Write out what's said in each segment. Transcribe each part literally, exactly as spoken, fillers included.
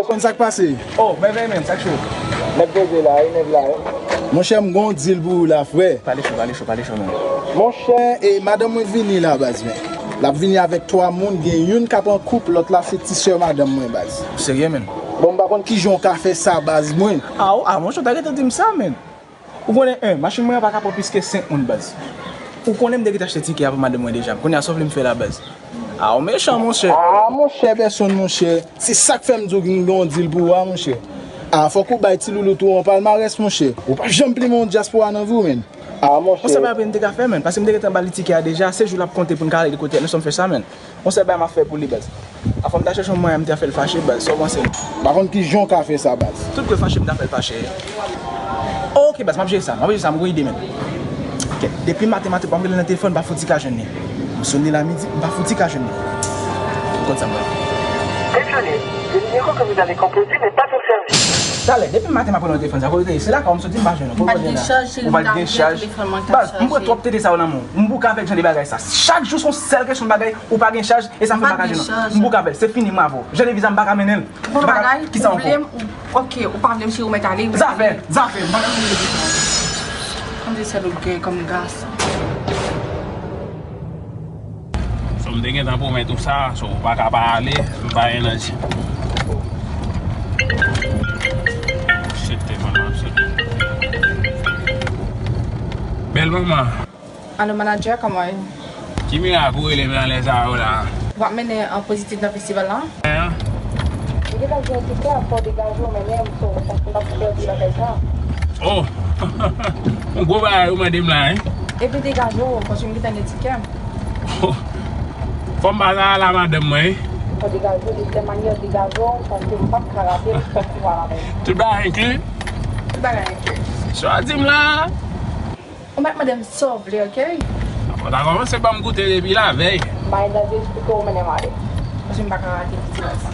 Konn sa k pase? Oh, mèvèy menm, sa k cho? Nèg poze la, e nèg la, e. Monchè, m gon dil pou ou la, frè. Pale cho, pale cho, pale cho, menm. Monchè, e madanm mwen vini la, baz, men. L ap vini avèk twa moun, gen youn k ap an koup, lòt la se ti sè madanm mwen, baz. Serye, menm? Bon, m pa konn kijan w ka fè sa, baz, mwen. Ah, ah, monchè, w ta gentan di m sa, menm. Ou konnen, en, machin mwen an pa ka pran plis ke senk moun, baz. Ou konnen m te gentan achte tikè a pou madanm mwen deja. Kounye a, sa w vle m fè la, baz? Ah, ou mechan, monchè. Ah, monchè, pèsonn, monchè. Se sa k fè m di w m gen yon dil pou ou a, monchè. Ah, fòk ou bay ti loulout ou yon palmarès, monchè. Ou p ap janm plimen yon dyaspora nan vi w, menm. Ah, monchè. Monchè, pa gen anyen m te ka fè, menm. Paske m te gentan ba li tikè a deja. Se jou l ap konte pou n ka ale de kote. Nou sòm fè sa, menm. Yon sèl bagay m ap fè pou li, baz. Afè m ta chèche yon mwayen m ta fè l fache, baz. Sa w panse? M pa konn kijan w ka fè sa, baz. Tout kwen fache, m ta fè l fache. Ok, baz, m ap jere sa. M ap jere sa, m gon ide, menm. Ok, depi maten, maten, pa m rele nan telefòn, m pa fouti ka jwenn li. M sone la midi, m pa fouti ka jwenn li. Ou konn sa m pral fè. Désolé, le numéro que vous avez composé n'est pas au service. Talè, depi maten, m ap rele nan telefòn, sa kote w te ye? Se lakay ou m soti, m pa jwenn ou. Ou pa t gen chaj, cheri, ou pa t gen chaj. Baz, m pran twòp tete sa yo nan men w. M bouke avèk jan de bagay sa. Chak jou, se yon sèl kesyon de bagay. Ou pa gen chaj, e sa m fè m pa ka jwenn ou. M bouke avè l, se fini, m avè w. Jan de viza m pa ka mennen l. Bon bagay, kisa ankò? Ou vle m, ou, ok, ou pa vle m, cheri, ou mèt ale. Zafè, zafè, m pa ka mennen l. Kòm se sèl ou gen kòm gason. So, m te gentan pwomèt ou sa, so, ou pa ka pa ale, m pa gen nan je. Shit, telefòn nan ap sone. Bèl manman. Alo, manager, kòman w ye? Ki mirak ou rele m nan lè sa yo la? W ap mennen an pozitif nan festival la? Hein? Ou gentan gen tikè, fò w degaje w mennen m, so, paske m pa t fè w di bagay sa. Oh! Yon gwo bagay ou mande m la, hein? Epi degaje w, paske m gentan gen tikè m. Oh! Fò m pa ta la madanm mwen, hein? Fò w degaje w, de tèl manyè degaje w, paske m p ap ka rate l, fòk ou al avè m. Tout bagay enkli? Tout bagay enkli. Sa w di m la? Ou mèt mande m sa w vle, ok? Ou ta kòmanse ban m goute depi lavèy. M pa gen danje, esplike w mennen m ale. Paske m pa ka rate festival sa.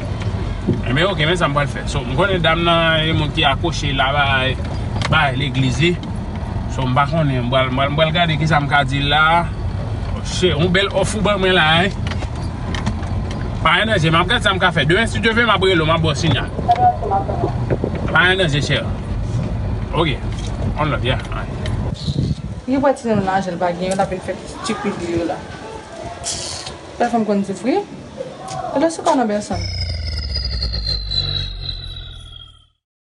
Enben, ok, men sa m pral fè. So, m konnen dam nan, e moun ki akwoche la, bay, bay legliz li. So, m pa konnen, m pral, m pral, m pral gade kisa m ka di l la. Oh, shit, yon bèl òf ou ban mwen la, hein? Pa gen danje, m ap gade sa m ka fè. Demen, si Dye vle, m ap rele w, m ap ba w sinyal. Pa gen danje, chè. Ok. On love, yeah. Alright. Li wè ti nonm lajan l pa gen, l ap vin fè stupid li yo la. Bèl fanm konn soufri. Ou te sou ka nan pèsonn.